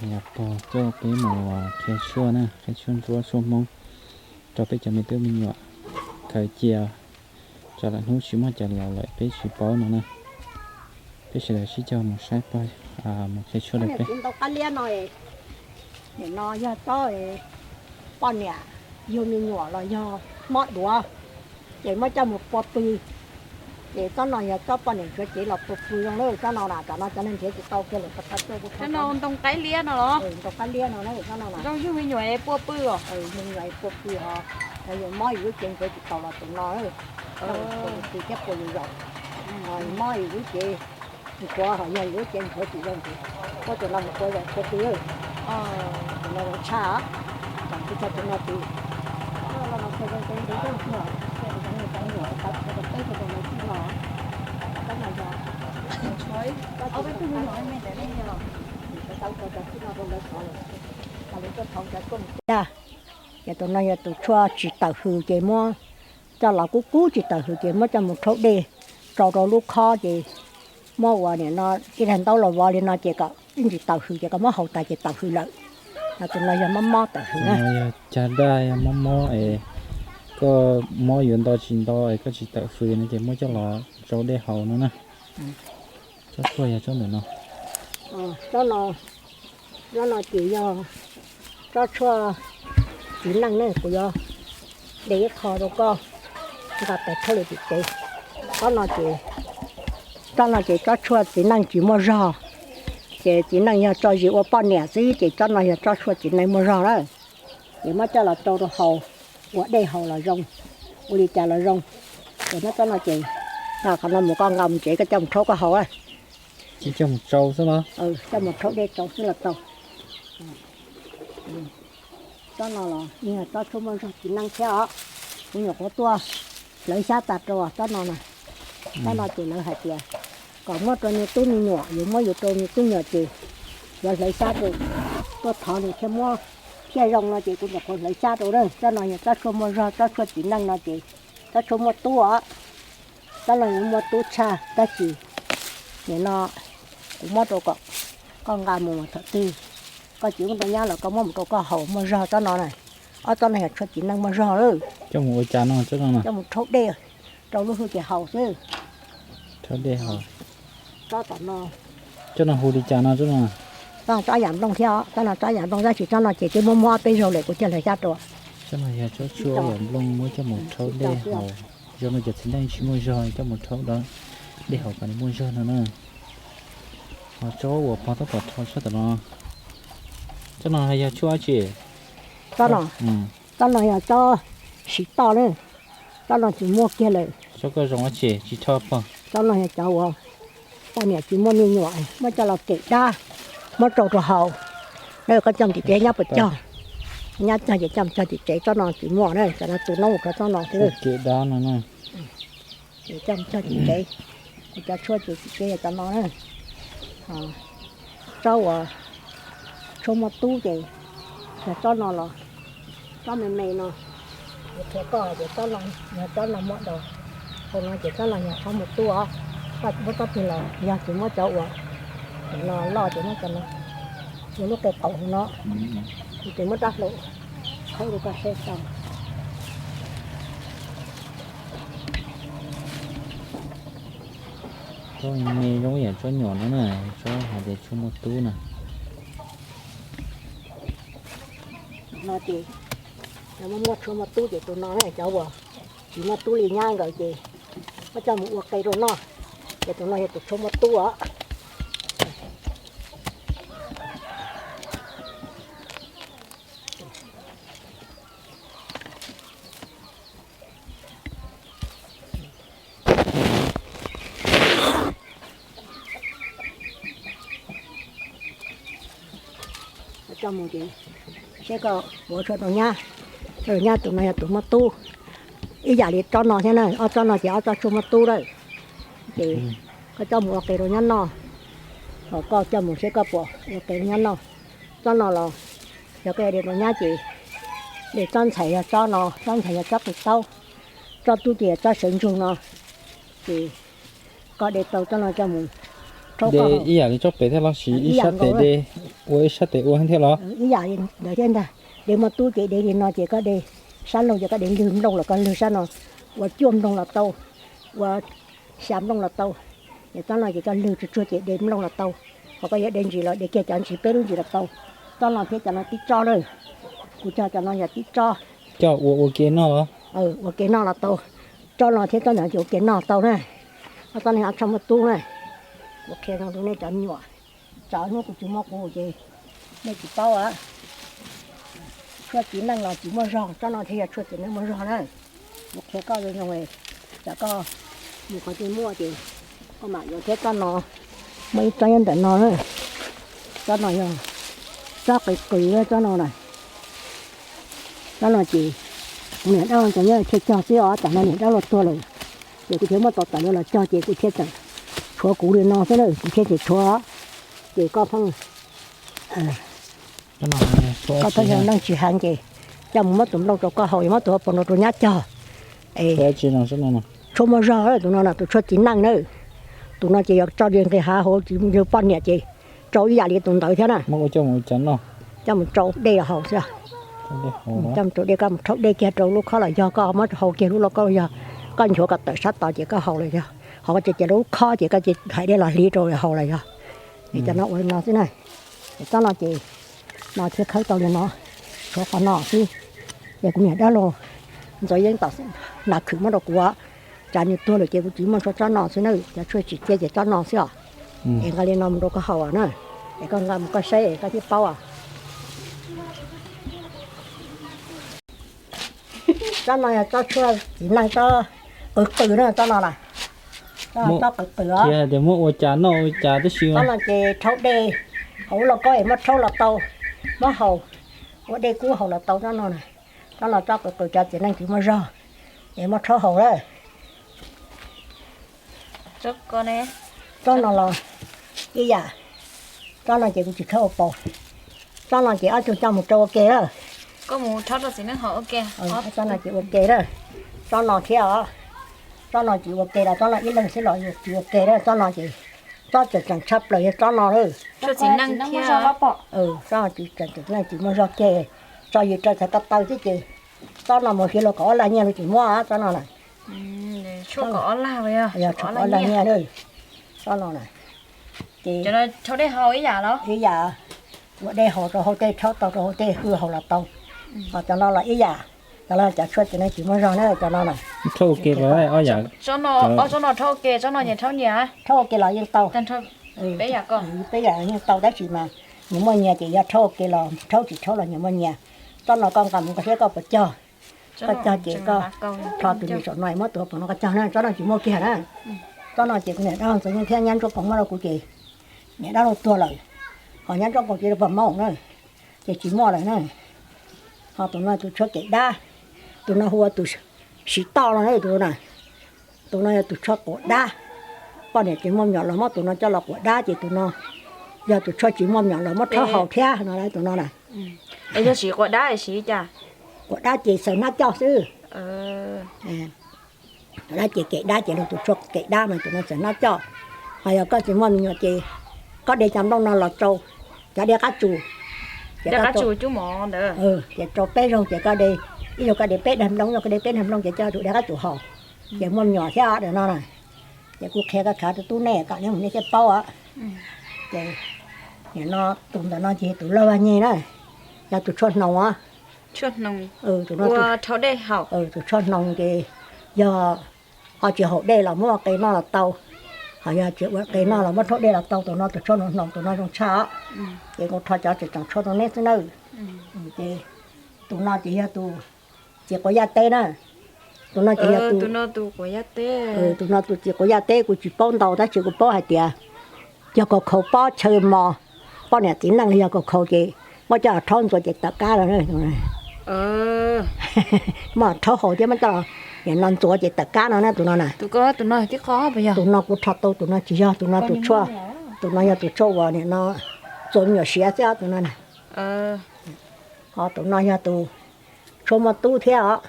Yog pog coj peb mus qhia tshuaj na, qhia tshuaj ntsuab tshuaj Hmoob rau peb cov me tub me nyuam khaws cia, tsam lwm hnub tsis muaj cov li lawm peb tsis paub no na. Peb sawv daws sib cog mus saib pog mus qhia tshuaj rau peb. Ntau qab liab no, nim no yog tsob poj niam yug me nyuam los yog mob duav, ces muab coj mus pua pw. Ces tsob no yog tsob poj niam tshuav cev los pua pw zoo lawm. Tsob no na, tam no cov neeg nrhiav tsis tau kiag lawm, tsob no ntoo qaib liab no los? Ntoo qaib liab no, tsob no zoo yug me nyuam pua pw os. Yug me nyuam pua pw os. Yog mob yus lub cev nrhiav tsis tau los tus no, pua yus pw thiab pua yus zaum. Mob yus lub cev nrhiav, ho yog yus lub cev nrhiav tsis zoo ces muab tus no mus pua zaum pua pw. Tus no zoo tshaj, tam sis tso tus no ces Ces tus no yog tus tshuaj tsis tawm hws ces muab coj los kub kub tsis tawm hws ces muab coj mus rhaub dej rau rau lub khob ces muab ua nim no ib daig ntaub los vov li no ces kom ib ntsis tawm hws ces koj muab haus tas ces tawm hws lawm. Tus no yog mob mob tawm hws na. Yog cag daj yog mob mob es koj mob yuav nto tsis nto es koj tsis tawm hws no ces muab coj los rau dej haus no na. Tsob tshuaj yog tsob ntawm no. Tsob no ces yog tsob tshuaj txiv neej ne, kuv yuav de ib qho rau koj nqa tais thauj lwm tim tsev. Tsob no ces, tsob no ces tsob tshuaj txiv neej tsis muaj zog, ces txiv neej yog tso zis ua poj niam xwb ces tsob no yog tsob tshuaj txiv neej muaj zog na. Ces muab coj los rau rau haus, ua dej haus los zoo, ua li cas los zoo. Ces muab tsob no ces, qhov no mus koj nqa mus tsev koj coj mus rhaub koj haus. Coj mus rau xwb los? Coj mus rhaub dej rau xwb los tau. Tsob no los yog tsob tshuaj muaj zog txiv neej thiab os. Kuv nyuam qhuav tuaj hlawv xyab tas rau tsob no na. Tsob no ces lawv hais tias kom muab rau me tub me nyuam, yuav muab yuav rau me tub nyuam ces yuav hlawv xyab rau, tuaj thov nws thiaj muab thiaj zoo no ces kuv nyuam qhuav hlawv xyab rau na. Tsob no yog tsob tshuaj muaj zog, tsob tshuaj txiv neej no ces tsob tshuaj muaj tub os. Tsob no yuav muaj tub tshaj tab sis nim no kuv muab rau kom koj nqa mus thaum twg koj tsis muaj rau nyab los koj muab mus rau koj haus muaj zog tsob no na. Ob tsob no yog tshuaj txiv neej muaj zog. Coj mus ua cas no? Coj mus rhaub dej rau lub hwj ces haus xwb. Rhaub dej haus. Tsob tom no, tsob no hu li cas no? Tsob no tsob yam nplooj thiab os, tsob no tsob yam nplooj tab sis tsob no ces twb muab muab ob peb zaug lawm kuv thiaj hlawv xyab rau. Tsob no yog tsob tshuaj yam nplooj muab coj mus rhaub dej haus. Zoo no cov txiv neej tsis muaj zog coj mus rhaub dej haus kom nws muaj zog no na. Ho tsob uas pog tab tom rho sab tom no, tsob no yog tshuaj dab tsi? Tsob no, tsob no yog tsob siv toj na. Tsob no tsis muaj kiag lawm. Tsob koj zoo dab tsi tsis rho pog? Tsob no yog cov uas poj niam tsis muaj me nyuam muab coj los kem dab, muab rau rau haus. Koj coj tim tsev nyab puas cog? Nyab cog ces coj cog tim tsev, tsob no tsis muaj na, cov no tus noob ua rau tsob no xwb. Kem dab no na. Ces coj cog tim tsev, kuv cov tshuaj ces tim tsev yog cov no na. Tsob uas tshuaj muaj tub ces yog tsob no los tsob me me no. Kuv qhia koj tias tsob no yog tsob no muab do, hauv no ces tsob no yog tsob muaj tub os. Koj muab tsob twg los yog tsis muab cov uas no loj ces muab cov no, yog lub qe qaum hauv no, ces muab rab hlau khawb rau koj saib tau. Tsob me zoo yam tsob nyuam no na, tsob hais tias tshuaj muaj tub na. No ces muaj muaj tshuaj muaj tub ces tus no cov uas tsis muaj tub li nyab nkawd ces muab coj mus ua qe rau noj, ces tus no yog tus tshuaj muaj tub os. Coj mus ces seb koj puas tshuaj rau nyab, rau nyab tus no yog tus muaj tub. Ib yam li tsob no thiab na, ob tsob no ces ob tsob tshuaj muaj tub lawm. Ces koj coj mus ua qe rau nyab noj, ho koj coj mus seb koj puas ua qe rau nyab noj. Tsob no los yog koj de rau nyab ces de tsob ntxhais yog tsob no, tsob ntxhais yog tsob qis taub, tsob tub ces yog tsob sawv ntsug no. Ces koj de tau tsob no coj mus rhaub, ib yam li tsob pem thiab los sis ib sab tes de? Ua ib sab tes ua thiab los? Ib yam li ntawd thiab ntag. De muaj tub ces de li no ces koj de sab laug ces koj de lwg nplooj los koj lwg sab no, ua cuaj nplooj los tau, ua xya nplooj los tau. Ces tsob no ces koj lwg tsuag tsuag ces de nplooj los tau, ho koj yuav de ntsis los de kiag cov ntsis peb lub ntsis los tau. Tsob no thiab cov no tib tsob na, kuv cog cov no yog tib tsob. Coj ua ua ke noj los? Ua ke noj los tau. Tsob no thiab tsob ntawd ces ua ke noj tau na. Tsob no yog tsob muaj tub na. Kuv qhia zoo rau nej cov me nyuam, tsam hnub kuv tsis muaj kuv ces nej tsis paub. Tshuaj txiv neej los tsis muaj zog, tsob no thiaj yog tshuaj txiv neej muaj zog na. Kuv qhia koj zoo zoo, tsam koj mus qhov twg muaj ces koj mam yuav thiab. Tsob no muaj ib tsob nyob ntawm no na. Tsob no yog tsob qws qws tsob no na. Tsob no ces kuv niam dab laug tseem nyob thiaj cog xwb os, tam no niam dab laug tuag lawm, ces kuv thiaj muab tau tawm los cog ces kuv thiaj tseem tshuav kuv li no xwb na, kuv thiaj tseem tshuav. Ces koj pheej, koj pheej yog neeg tsis heev ces coj mus muab tus nplooj rau koj haus, yuav muab tus hauv paus nrau rau nyab cog. Es tshuaj muaj zog tus no na, tus tshuaj txiv neej na. Tus no ces yog tso li nqis hav hauv tsis yog poj niam ces rau ib yam li tus ntawd thiab na. Coj mus rau dej los haus xwb. Coj mus rau dej, koj mus rhaub dej kiag rau lub khob los yog, koj muab hau kiag lub lauj kaub los yog, koj nchuav kom tawm sab tod ces koj haus los yog, ho koj tseem cia lub khob ces koj cia hais dej los hliv rau haus los yog. Es cov no ua li no xwb na. Es tsob no ces no thiaj khawb tau li no, tshuav qhov no xwb. Es kuv niam dab laug Ntxoov Yeeb tom Nas Khwm muab rau kuv, tsam nws tuag lawm ces kuv tsis muaj, tshuav tsob no xwb na, cov tshuaj tsim txiaj ces tsob no xwb os. Es nqa li no mus rau koj haus na, es koj nqa mus koj saib es koj thiaj paub os. Tsob no yog tsob tshuaj txiv neej, tsob qws qws na, tsob no na. Tsob qws qws os. Tias muab ua cas noj ua cas tab sis tsob no ces rhaub dej, hauv lub lauj kaub es muab rhaub los tau, muab haus, ua dej kub haus los tau tsob no na. Tsob no tsob qws qws cov txiv neej tsis muaj zog, es muab rhaub haus lawm. Tsob no los ib yam, tsob no ces kuv tsis khawb ua paus. Tsob no ces ob tug coj mus rau ua ke lawm. Tsob no ces ua ke lawm. Tsob no thiab os. Tsob no ces ua ke los tsob no ib leeg xwb los tsis ua ke lawm. Tsob no ces tsob tseem tseem tshaj plaws yog tsob no lawm. Tsob no ces tseem tseem tsis muaj zog ces tso yws rau txhais taw taw xwb ces tsob no mus hiv los kaum ob lag nyiaj los tsis muaj tsob no na. Yog tshuaj kaum ob lag nyiaj na. Tsob no na. Ces ib yam ua dej haus rau hauv tej, rhaub tau rau hauv tej hwj haus los tau. Ho cov no los ib yam, cov no cov tshuaj txiv neej tsis muaj zog na, cov no na. Rhaub ua ke los, ob tsob no rhaub ua ke, tsob no ces rhaub nyias. Rhaub ua ke los yeej tau. Peb yam yeej tau tab sis mas nyias muaj nyias ces yog rhaub ua ke los rhaub, tsis rhaub los nyias muaj nyias. Tsob no koj nqa mus koj saib koj puas cog. Koj cog ces koj rho tus nyiam saum no muab tus hauv paus no koj cog na, tsob no tsis muaj kiag na. Tsob no ces kuv niam dab laug Ntxoov Yeeb thiab nyab Ntsuab Koos muab rau kuv ces niam dab laug tuag lawm, ho nyab Ntsuab Koos ces pog maub na, ces tsis muaj lawm na. Ho tus no tus tshuaj kem dab, tus no hu ua tus siv toj no na, tus no na. Tus no yog tus tshuaj quav dab, poj niam tsis muaj me nyuam los muab tus no coj los quav dab ces tus no yog tus tshuaj tsis muaj me nyuam los muab rhaub haus thiab no, tus no na. Yog siv quav dab siv cas? Quav dab ces xaws hnab coj xwb. Quav dab ces kem dab ces luag tus tshuaj kem dab mas tus no xaws hnab coj. Ho yog koj tsis muaj me nyuam ces koj de cov nplooj no los rau cov dej qab tsuas, ces rau peb zaug ces koj de, ib zaug koj de peb daig nplooj, ib zaug koj de peb daig nplooj ces coj rau dej qab tsuas haus, ces muaj me nyuam thiab daim no na. Ces kuv qhia koj khav rau tub nej kom nej mus nej thiaj paub os. Ces nim no tus ntawm no ces tus loj vaj nyeg na, yog tus tshuaj hnoos os. Tus tshuaj hnoos ces yog ho tsis haus dej los muab ua qe noj los tau, ho yog tsis ua qe noj los muab rhaub dej los tau. Tus no tus tshuaj hnoos, tus no zoo tshaj os. Ces kuv rho cov tseem tseem tshuaj rau neb xwb nawb. Ces tus no ces yog tus txiv quav yaj teb na. Tus no ces yog tus, tus no tus txiv quav yaj teb kuv tsis paub ntau tab sis kuv paub hais tias yog kaus khau pob chaw mos, poj niam txiv neej los yog kaus khau ces muab coj rhaub ntxuav ces tawm kab lawm. Muab rhaub haus thiab muab coj nim no ntxuav ces tawm kab no na, tus no na. Tus no kuv rho tau, tus no tsis yog, tus no tus tshuaj, tus no yog tus tshuaj uas nim no txuas me nyuam siav xwb os, tus no na. Ho tus no yog tus tshuaj muaj tub thiab os.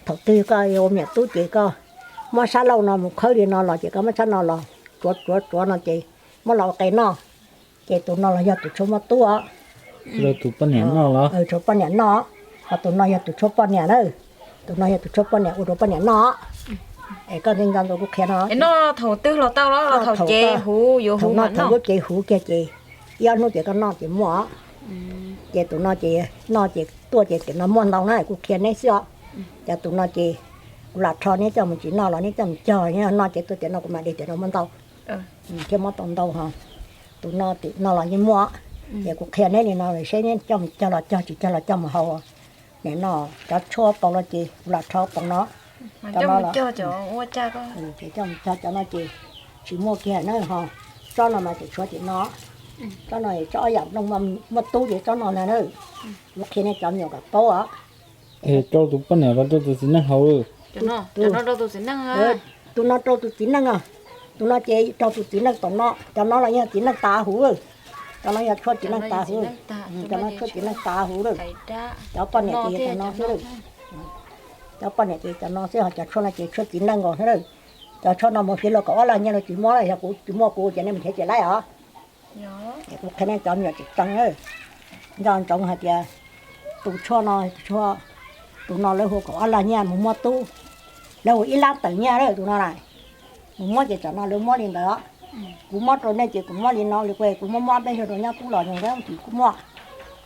Thaum twg koj ua me nyuam tub ces koj muab sab laug no mus khawb li no los ces koj muab sab no los tsuav tsuav tsuav no ces muab los ua qe noj. Ces tus no los yog tus tshuab muaj tub os. Tus poj niam noj los? Tshuab poj niam noj. Ho tus no yog tus tshuab poj niam na. Tus no yog tus tshuab poj niam ua rau poj niam noj. Es koj nco ntsoov kuv qhia no. Noj thaum twg los tau los thaum ces huv yuav huv no, thaum lub ces huv kiag ces ib ob hnub ces koj noj ces muaj. Ces tus no ces noj ces tuaj ces tiam no muaj ntau na, kuv qhia neb xwb os. Ces tus no ces kuv lam rho neb coj mus tsis noj los neb coj mus cog, noj ces tuaj tiam no kuv mam de tiam no muaj ntau thiab muab tau ntau ho. Tus no tim no los yeej muaj. Ces kuv qhia neb li no seb neb coj mus cog los cog, tsis cog los coj mus haus. Nim no cov tshuaj paus no ces kuv lam rho paus no. Ces coj mus cog cov no ces tsis muaj kiag na ho. Tsob no mas tseem tshuav tim no. Tsob no tsob ob yam nplooj muaj tub ces tsob no na na. Kuv qhia nej cov me nyuam kom paub os. Es rau tus poj niam los rau tus txiv neej haus? Tus no rau tus txiv neej os. Tus no ces rau tus txiv neej tom no, cov no los yog txiv neej tas huv. Cov no yog tshuaj txiv neej tas huv. Cov no tshuaj txiv neej tas huv lawm. Cov poj niam ces yog cov no xwb lawm. Cov poj niam ces cov no xwb, ho cov tshuaj no ces tshuaj txiv neej nkaus xwb lawm. Cov tshuaj no mus fiv los kaum ob lag nyiaj los tsis muaj, yog kuv tsis muaj kuv ces nej mus nrhiav ces laib os. Es kuv qhia nej cov me nyuam tseem ceeb, nco ntsoov hais tias tus tshuaj no, tus no lawv hu kaum ob lag nyiaj mus muab tub, lawv hu ib lab tawm nyiaj lawm tus no na. Mus muab ces tsam no lawv muab li ntawd. Kuv muab rau nej ces kuv muab li no li, kuv muab muab peb zaug rau nyob kub los nyob tim kuv muaj.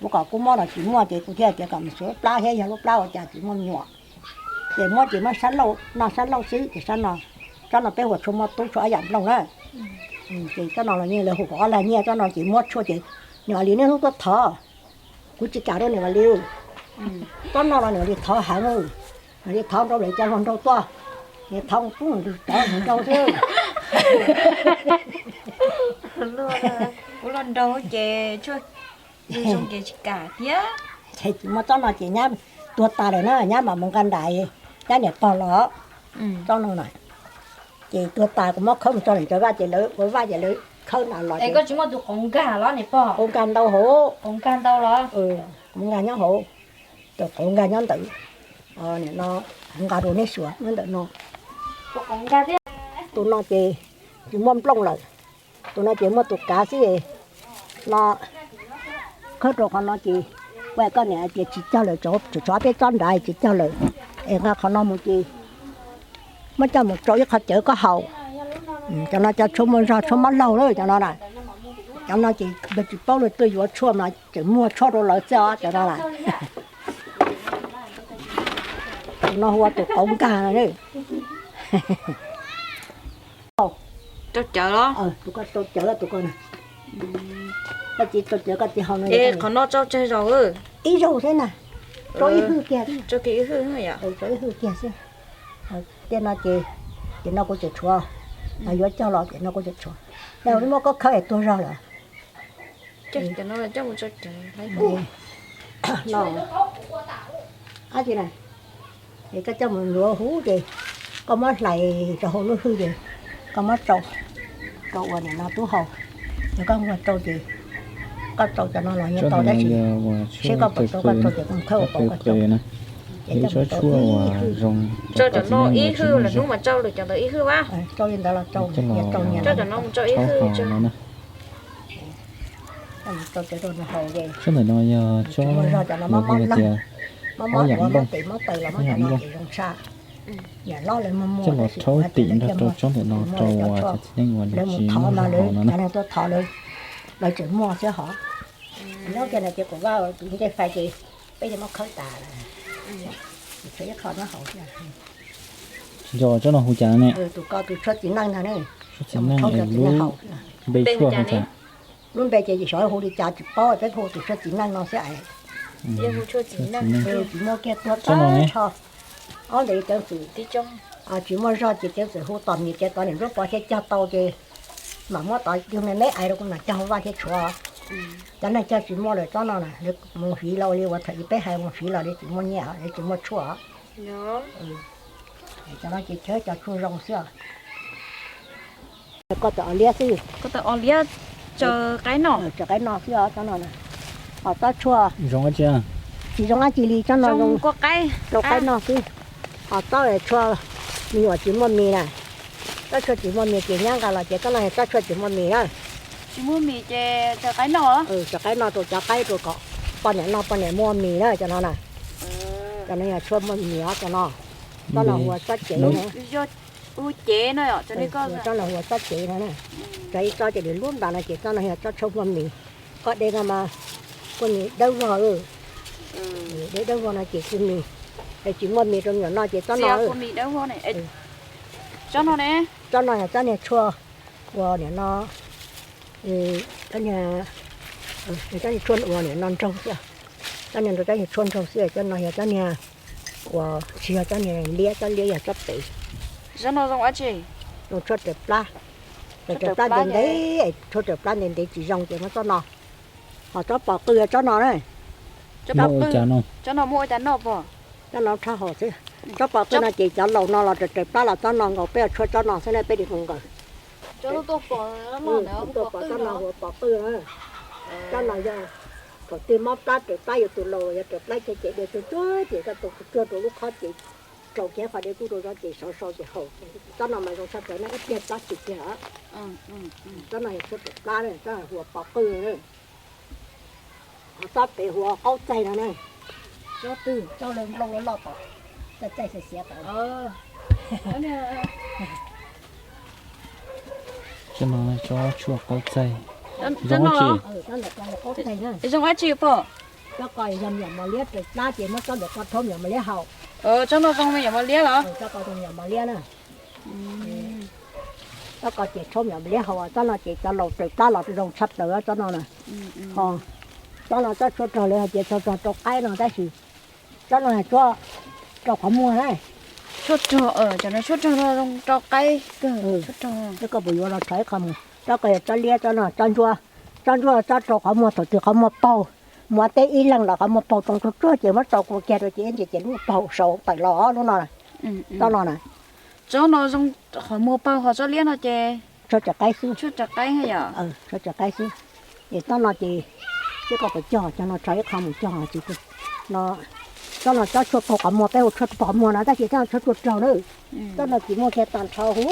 Kuv kom kuv muab los tsis muaj ces kuv thiaj tias kom mus xyuas lub plab thiab yog lub plab ua cas tsis muaj me nyuam. Ces muab ces muab sab laug no, sab laug xwb ces sab no. Tsob no peb hu ua tshuaj muaj tub, tshuaj ob yam nplooj na. Ces tsob no los yeej lawv hu kaum ob lag nyiaj, tsob no ces muab tshuaj ces niam Vaj Lis niaj hnub tuaj thov. Kuv tsis kam rau niam Vaj Lis. Tsob no los niam Vaj Lis thov heev, niam Vaj Lis thov nrau lawv cov hluas nraug tuaj, niam thov pub nws cov hluas nraug xwb. Kuv hluas nraug ces tsis kam thiab. Ces tsis muaj tsob no ces nyab tuag tas lawm na, nyab mam mus nqa ntais, nyab niam pog los tsob no na. Ces tuag tas kuv muab khawb mus tso lawm cov vaj ces lawv ua vaj ces lawv khawb na los. Es koj tsis muaj tus qauv nkag los niam pog? Qauv nkag ntau hauv. Qauv nkag ntau los? Qauv nkag nyob hauv. Tus qauv nkag nyob ntawd. Nim no nqa rau neb xyuas nyob ntawm no. Tus no ces tsis muaj nplooj lawm. Tus no ces muaj tus kav xwb. No khawb rau qhov no ces ua koj niam hais tias tsis cog lawm, tseem tshuav peb tsob nrad tsis cog lawm. Es nqa qhov no mus ces muab coj mus rau ib qho cawv koj haus. Cov no cov tshuaj muaj zog, tshuaj mob laug lawm cov no na. Cov no ces yog tsis paub lawv tuaj yuav tshuaj mas tseem muag tshuaj rau lawv xwb os cov no na. Tus no hu ua tus qauv nkag no. Rau cawv los? Tus ko rau cawv tus ko na. Koj txiv rau cawv koj txiv haus no. Qhov no tsau tsawg zaus? Ib zaug xwb na. Tsau ib hwj kiag. Tsau ib hwj kiag xwb. Tej no ces, ces no kuv tseem tshuav, yuav cog los ces no kuv tseem tshuav. Yog muab koj khawb es tuag zog lawm. Es koj coj mus ntxuav huv ces koj muab hlais rau hauv lub hwj ces koj muab tsau, tsau ua nim no tub haus. Ces koj muab tsau ces koj tsau cov no los yeej tau tab sis seb koj puas tsau, koj tsau ces kuv khawb ua pov koj tsau. Ces coj mus tsau ib hwj. Tsau cov no ib hwj, lwm hnub mas tsau lwm cov ntawd ib hwj vas. Tsau li ntawd los tsau, tsau cov no mus tsau ib hwj. Sab ntawm no yog tsob, muaj zog cov no mob mob laug, mob mob duav, mob tes mob taw los muab cov no ces zoo tshaj. Yam hlob lawv muag muag coj los rhaub tim nrog rau tsob ntawm no rau cov txiv neej uas lawv mus thov mas lawv cov neeg tuaj thov lawv, lawv tseem muag xwb hov. Nyob kiag no ces kuv vaj tus ncej fais ces peb yeej muab khawb tas lawm. Tshuav ib qho nyob hauv. Tsis nco tsob no hu cas ne? Tus ko tus tshuaj txiv neej no ne. Tshuaj txiv neej es lub npe tshuaj hu cas? Lub npe ces xyov hu li cas tsis paub, peb hu tus tshuaj txiv neej no xwb es. Tsis muaj kiag tuag tag nrho. Ob ntawd ceev xwm tsis muaj zog ces ceev xwm hu tom mis ces tod niam nruab pov thiaj cog tau ces mam muab tod yug me me ais rau kuv mam cog hauv vaj thiab tshuav. Cov neeg cog tsis muaj lawm tsob no na, lawv mus fiv los ua li uas thaum ub peb hais mus fiv los lawv tsis muaj nyiaj, lawv tsis muaj tshuaj. Cov no ces chaw cov tshuaj zoo xwb. Koj tawm os liab xwb. Koj tawm os liab, tsaws qaib noj. Tsaws qaib noj xwb os tsob no. Ho tsob tshuaj tsis zoo dab tsi li, tsob no zoo rau qaib noj xwb. Ho tsob tshuaj me nyuam tsis muaj mis na, tsob tshuaj tsis muaj mis ces nyab nqa los ces tsob no yog tsob tshuaj tsis muaj mis na. Tsis muaj mis ces tsaws qaib no. Tsaws qaib no rau cov qaib rau kom poj niam noj poj niam muaj mis na cov no na. Cov no yog tshuaj muaj mis os cov no. Tsob no hu ua tsob cev na. Hu cev no, tsob no hu ua tsob cev no na. Tsob ib tsob ces lub ntas no ces tsob no yog tsob tshuaj muaj mis. Koj de no mas kuj mis dawb vog. De dawb vog no ces kuj mis, es tsis muaj mis rau me nyuam noj ces tsob no. Tsob no yog tsob niag tshuaj ua niam no, tsob niag, tsob niag tshuaj ua niam no nraug xwb. Tsob niag nraug tsob niag tshuaj nraug xwb, tsob no yog tsob niag uas tsis yog tsob niag liab, tsob liab yog tsob pem. Zoo tshuaj raws plab, raws plab ntev ntev, tshuaj raws plab ntev ntev tsis zoo ces muab tsob no. Ho tsob pos qwj tsob no na. Tsob no muab ua cas noj pog? Tsob no rhaub haus xwb. Tsob pos qwj no ces cov laus no los raws raws plab los tsob no nkaus, peb ua tshuaj tsob no xwb na peb li nkaus nkaus. Tsob pos qwj no hu ua pos qwj na. Tsob no yog thaum twg mob plab raws plab, yus tus laus yog raws plab ces de tsuag tsuag ces koj tus tsuag rau lub qhov ces rau kiag qhov dej kub rau zog ces sov sau ces haus. Tsob no mas zoo tshaj plaws no ib pliag plab tsis kiag. Tsob no yog tshuaj raws plab na, tsob no hu ua pos qwj na. Ho tsob pem hu ua qaub txaig no na. Tsob twg tsob loj loj loj tom, txaij txaij xiav xiav tom. Tsob no tsob tshuaj qaub txaig. Zoo dab tsi? Zoo dab tsi pog? Tsob ko yog me nyuam mos liab raws plab ces muab tsob ntawm ko rhaub me nyuam mos liab haus. Tsob no zoo me nyuam mos liab los? Tsob ko zoo me nyuam mos liab na. Tsob ko ces rhaub me nyuam mos liab haus, tsob no ces cov laus raws plab los zoo tshaj plaws tsob no na. Ho tsob no tsob tshuaj rog lawv hais tias tsob rog rau qaib no tab sis tsob no yog tsob rau qhov muag na. Tshuaj rog, cov no tshuaj rog no zoo rau qaib kawg. Tshuaj rog. Koj puas yuav los rho ib qho mus? Tsob ko yog tsob liab, tsob no tsob ntsuab. Tsob ntsuab tsob rau qhov muag, thaum twg qhov muag paug, muaj teb ib leeg los qhov muag paug too tsuag tsuag ces muab tso kua kiag rau ces ib ntsis ces lub paug sau tawm los lub no. Tsob no na. Tsob no zoo qhov muag paug, ho tsob liab no ces tshuaj tsaws qaib xwb. Tshuaj tsaws qaib yom? Tshuaj tsaws qaib xwb. Es tsob no ces, ces koj puas cog, cog no rho ib qho mus cog tsis no. Tsob no tsob tshuaj paug qhov muag, peb hu tshuaj paug qhov muag no tab sis tsob no tshuaj tshuaj rog na. Tsob no tsis muaj kiag tag nrho hu,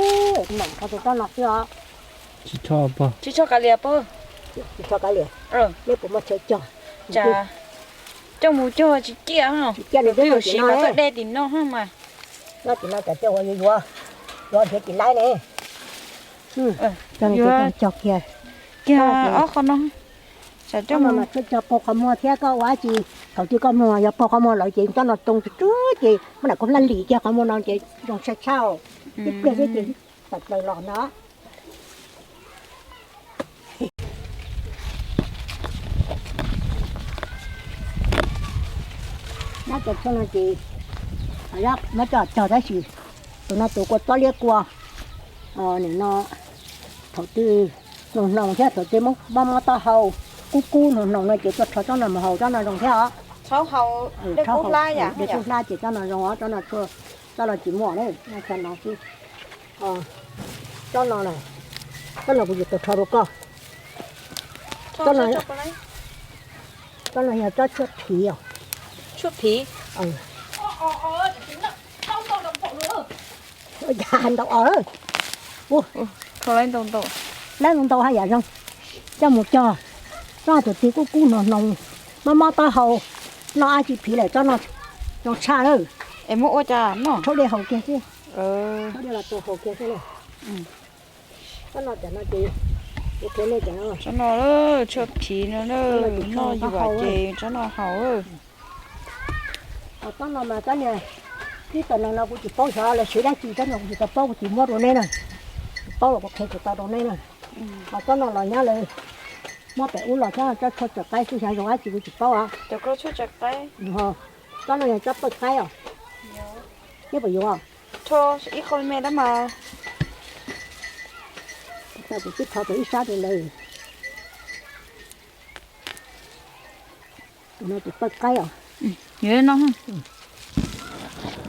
mam rho tau tsob no xwb os. Tsis rho kav liam pog. Tsis rho kav liam. Neb puas muaj chaw cog? Coj mus cog tsis ciaj, tsis ciaj li twb yuav siv no tuaj de tim no mas. Nyob tim no cov coj ua yuav yuav, yuav nrhiav tsis laib ne. Cog kiag, kiag ob qho no. Tsob no mas tshuaj cog paug qhov muag thiab koj ua dab tsi, thaum twg koj muag yog paug qhov muag lawm ces tsob no too tsuag tsuag ces muab nram kua hlab lim kiag qhov muag no ces zoo tshaj tshaj, ib pliag xwb ces tawm plaws los no. Nyob cov tshuaj no ces muab coj cog tab sis tus no tus kua txob liab kua, nim no thaum twg hnoos hnoos thiab thaum twg mob mob taub hau kub kub hnoos hnoos no ces tuaj rho tsob no mus haus, tsob no zoo thiab os. Dej kub hlab ces tsob no zoo os, tsob no tsis muaj na, no xwb. Tsob no, tsob no kuv yuav tau rho rau koj. Tsob no, tsob no yog tsob tshuaj phiv os. Tshuaj phiv. Ntau os. Ntau ntau haj yam zoo. Coj mus cog, tsob tus twg kub kub hnoos hnoos, mob mob taub hau, noj dab tsi phiv lawm tsob no zoo tshaj lawm. Es muab ua cas noj? Rhaub dej haus kiag xwb. Rhaub dej los tau haus kiag xwb na. Tsob no, tsob no tshuaj phiv no, noj yuam ces tsob no haus. Tsob no mas tsob niag, tib tsob neeg no kuv tsis paub xyov lawv siv dab tsi, tsob no kuv tsis tau paub, kuv tsis muab rau neb na. Tsis paub los kuv qhia tsis tau rau neb na. Ho tsob no los nyob lawv muab pem ub los tsob, tsob tshuaj tsaws qaib xwb, xyov zoo dab tsi kuv tsis paub os. Tsob no yog tsob pawj qaib os. Neb puas yuav? Rho ib qho me tab mas. Kuv twb rho tau ib sab rau lawv. Tus no tus pawj qaib os.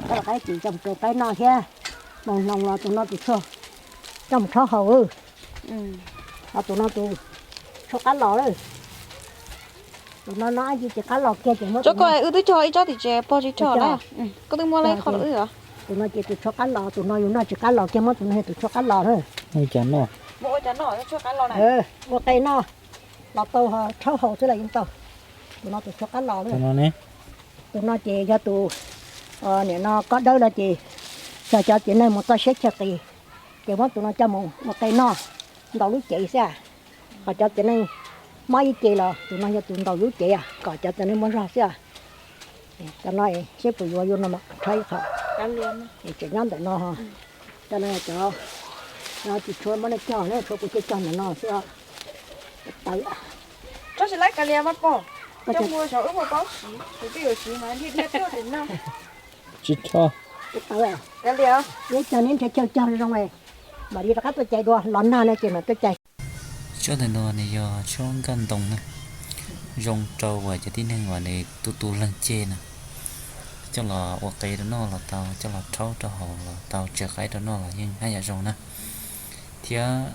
Tsob qaib ces coj mus rau qaib noj thiab, hnoos hnoos los tus no tus tshuaj coj mus rhaub haus. Ho tus no tus tshuaj qab los lawm. Tus no no ces qab los kiag ces muab. Tsob ko wb twb cog ib tsob tim tsev pog tsis rho na. Koj twb muab lawm qhov wb os. Tus no ces tus tshuaj qab los, tus no yus noj tsis qab los kiag, muab tus no tus tshuaj qab los na. Ua cas noj? Ua qe noj los tau, rhaub haus xwb los yeej tau. Tus no tus tshuab qab los. Tus no ces yog tus, niam no kob dawb no ces xyov cov txiv neej mus txoj siab chaw qis, ces muab tus no coj mus ua qe noj, ntaus lub cev xwb. Ho cov txiv neej mob ib ce los tus no yog tus ntaus lub cev kom cov txiv neej muaj zog xwb. Cov no seb puas yuav, yuav no mas rhaub ib qho. Tseem nyob ntawm no, cov no cov, no tsis tshua muab nej cog na, tsuav kuv cog cog ntawm no xwb. Tawv. Tsis tshua. Tawv, neb cog neb nrhiav chaw cog zoo, mam li rov qab tuaj cais dua, los nag no ces mam tuaj cais. Tsob ntawm no nws yog tsob nkaj ntoo na, zoo rau uas cov tib neeg uas nws tu tu leeg ceg na, coj los ua qe rau noj los tau, coj los rhaub rau haus los tau, tsaws qaib rau noj los yeej haj yam zoo na. Thiab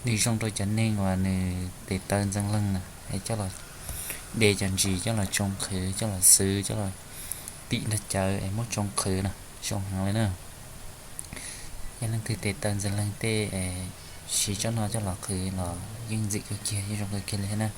nws zoo rau cov neeg uas nws tes taw ntxeev leeg na, es coj los de cov ntsis coj los tsoo qhwv, coj los xwv, coj los tim nrog cawv es muab tsoo qhwv na, zoo heev li na. Yog leej twg tes taw ntxeev leeg tej es siv tsob no coj los qhwv los yeej ntxim kawg kiag, yeej zoo kawg kiag li thiab na.